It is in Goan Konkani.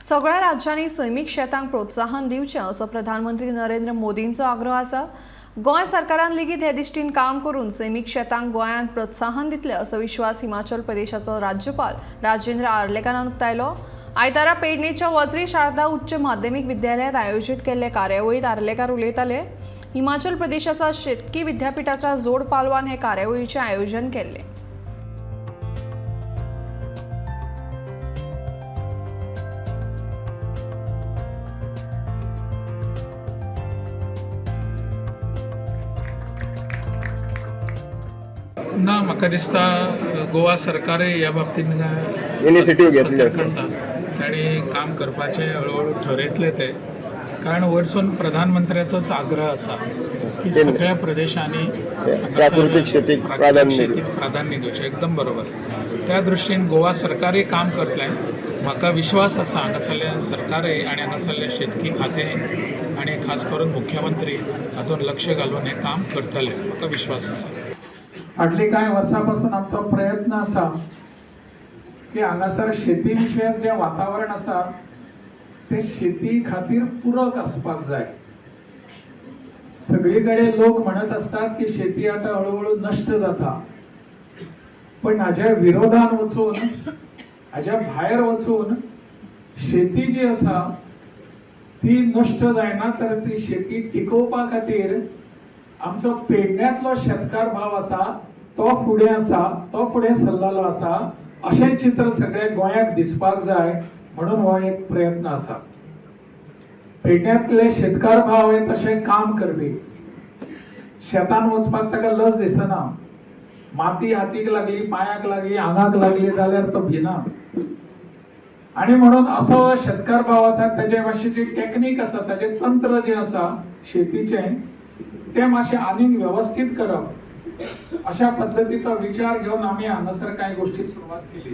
सगळ्या राज्यांनी सैमीक शेतांक प्रोत्साहन दिवचें असो प्रधानमंत्री नरेंद्र मोदींचो आग्रह आसा. गोंय सरकारान लेगीत हे दिश्टीन काम करून सैमीक शेतांक गोंयांत प्रोत्साहन दितले असो विश्वास हिमाचल प्रदेशाचो राज्यपाल राजेंद्र आर्लेकारान उक्तायलो. आयतारा पेडणेच्या वज्री शारदा उच्च माध्यमीक विद्यालयांत आयोजीत केल्ले कार्यावळींत आर्लेकार उलयताले. हिमाचल प्रदेशाच्या शेतकी विद्यापिठाच्या जोड पालवान हे कार्यावळीचें आयोजन केल्लें. ना, म्हाका दिसता गोवा सरकारय ह्या बाबतीन इनिशिएटीव घेतली सतर्क आसा. आसा. तांणी काम करपाचें हळुहळू ठरयतले ते, कारण वयरसून प्रधानमंत्र्याचोच आग्रह आसा की सगळ्या प्रदेशांनी प्राकृतीक शेतीक प्राकृतीक प्राधान्य शेतीक प्राधान्य दिवचें. एकदम बरोबर. त्या दृश्टीन गोवा सरकारय काम करतलें. म्हाका विश्वास आसा हांगासरलें सरकारय आनी हांगासरलें शेतकी खातें आनी खास करून मुख्यमंत्री हातूंत लक्ष घालून हें काम करतले. म्हाका विश्वास आसा. फाटली कांय वर्सां पासून आमचो प्रयत्न आसा की हांगासर शेती विशयक जें वातावरण आसा तें शेती खातीर पुरक आसपाक जाय. सगळी कडेन लोक म्हणत आसतात की शेती आतां हळुहळू नश्ट जाता, पण हाज्या विरोधान वचून, हाज्या भायर वचून शेती जी आसा ती नश्ट जायना, तर ती शेती टिकोवपा खातीर आमचो पेडण्यांतलो शेतकार भाव आसा तो फुडें आसा, तो फुडें सरलेलो आसा, अशें चित्र सगळ्या गोंयाक दिसपाक जाय म्हणून हो एक प्रयत्न आसा. पेडण्यांतले शेतकार भाव हे तशें काम करपी, शेतान वचपाक ताका लज दिसना. माती हातीक लागली, पांयाक लागली, आंगाक लागली जाल्यार तो भिना. आणि म्हणून असो शेतकार भाव आसा, तेजे मातशी जी टेक्नीक आसा, ताजें तंत्र जें आसा शेतीचें, तें मातशें आनीक वेवस्थीत करप, अशा पद्दतीचो विचार घेवन आमी हांगासर कांय गोश्टी सुरवात केली.